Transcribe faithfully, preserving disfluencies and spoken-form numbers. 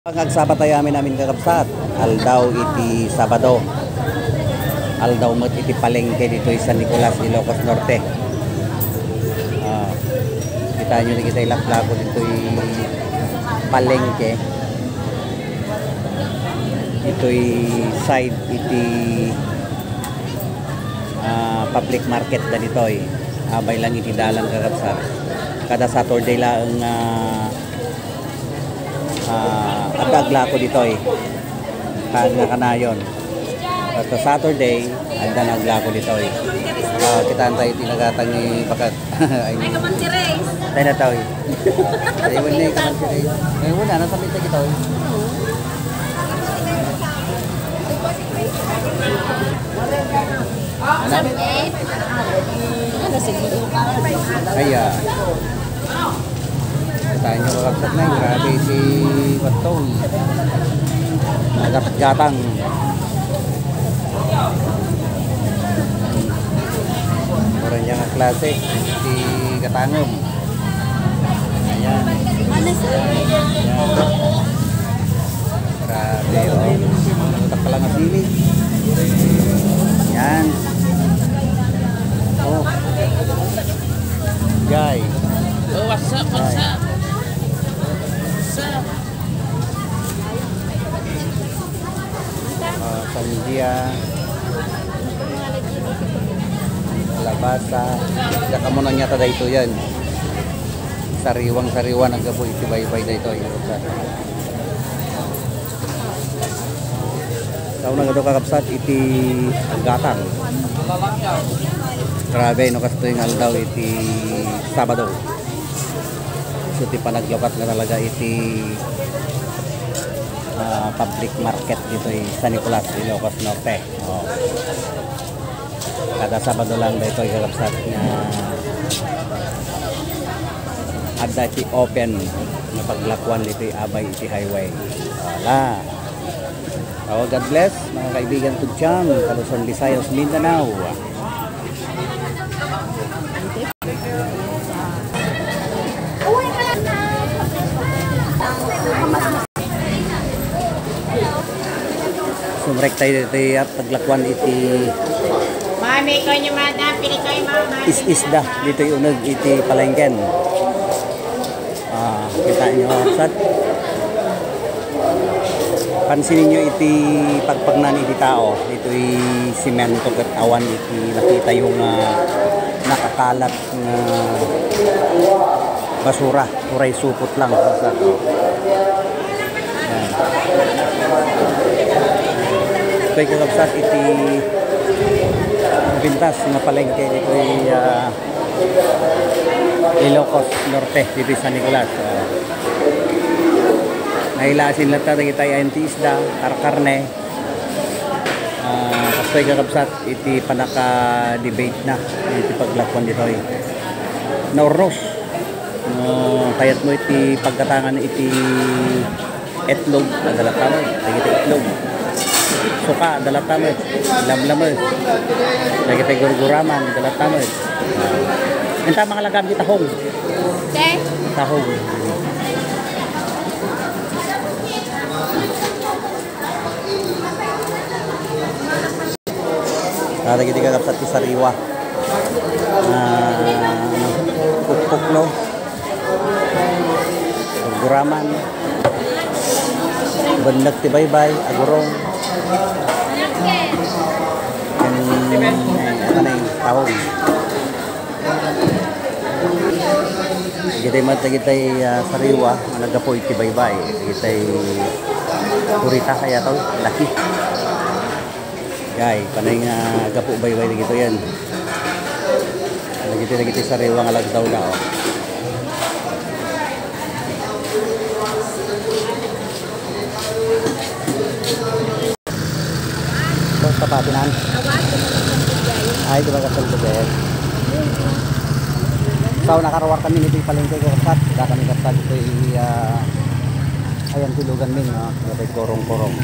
Pangagsabat tayo amin-amin, kakabsat. Aldaw iti Sabado. Aldaw met iti palengke ditoy San Nicolas, Ilocos Norte. Ah, kita nyo na kita ilaklako ditoy palengke. Ditoy side iti, ah, public market da ditoy. Abay lang iti dalan, kakabsat. Kada Saturday laeng, ah, ah, adda aglako ditoy. Kan-, kanayon. Basta Saturday, adda nga aglako ditoy. Ah, kitaan tayo ti nagatang ni Bakat. Ay, ni Ay, kaman si Reyes. Tayo na tayo. Ay, wala yung kaman si Reyes. Ay, wala. Nasa pita kita, oy. Ano? Ano, sige. Ay, ah. Kita nyo, kakabsat, na, grabe si Batong. Nagatgatang. Mura niya nga klase, si Gatangem. Ayan. Ayan. Grabe, oh. Utak ka lang ang sili. Yan. Oh. Guy. Oh, what's up? What's up? What's up? Ah, sandia. Kalabasa. Diak ammo no ania ta daytoyen. Sariwang-sariwa, naggapu iti baybay daytoy. Tao na gado, kakabsat, iti gatang. Grabe, no, kastoy nga aldaw iti Sabado. So, ti panaglukat nga talaga iti, ah, public market ditoy San Nicolas, Ilocos Norte. Oh. Kada Sabado lang daytoy, kakabsat, nga adda ti open nga paglakuan ditoy abay iti highway. Wala. Oh, God bless, mga kaibigan ko dyan, Luzon, Visayas, Mindanao. Sumrekta iti at paglakuan iti Mami, ikaw niyo, madam, pili kayo, mama. Is-isda ditoy uneg iti palengken. Ah, kita nyo, sat. Pansinin nyo iti pagpagnan iti tao. Ditoy semento ket awan iti nakita yo nga nakakalat nga basura. Uray supot lang, sat. Yan. Ito'y kakabsat iti pintas nga palengke ditoy, ah, Ilocos Norte, ditoy San Nicolas. Ah, nailasin latta dagiti ayan ti isda, karkarne. Ah, kastoy kakabsat iti pannaka-debate na iti paglakuan ditoy. Naurnos. No kayatmo iti paggatangan iti itlog, adda latta met. Dagiti itlog. Suka, adda latta met. Lamlames. Dagiti gurguraman, adda latta met. Enta, mangalagam ti tahong. Te? Tahong. Ah, dagiti kakabsat ti sariwa. Ah, ano, pukpuklo. Guraman. Benneg ti baybay, agurong. Ken, eh, ano na yung tahong. Dagiti met dagiti, ah, sariwa nga naggapu iti baybay. Dagiti kurita kaya to, laki. Jay, panay nga gapu baybay dagitoyen. Dagiti, dagiti sariwa nga lagdawda, oh. Ito, sa patinan. Ay, di ba, kasunod, eh? So, nakaruar kami nito yung palengke, kakabsat. Kita kami, kakabsat, ito yung, ah, ayan, tulugan min, no? Ito yung korong-korong.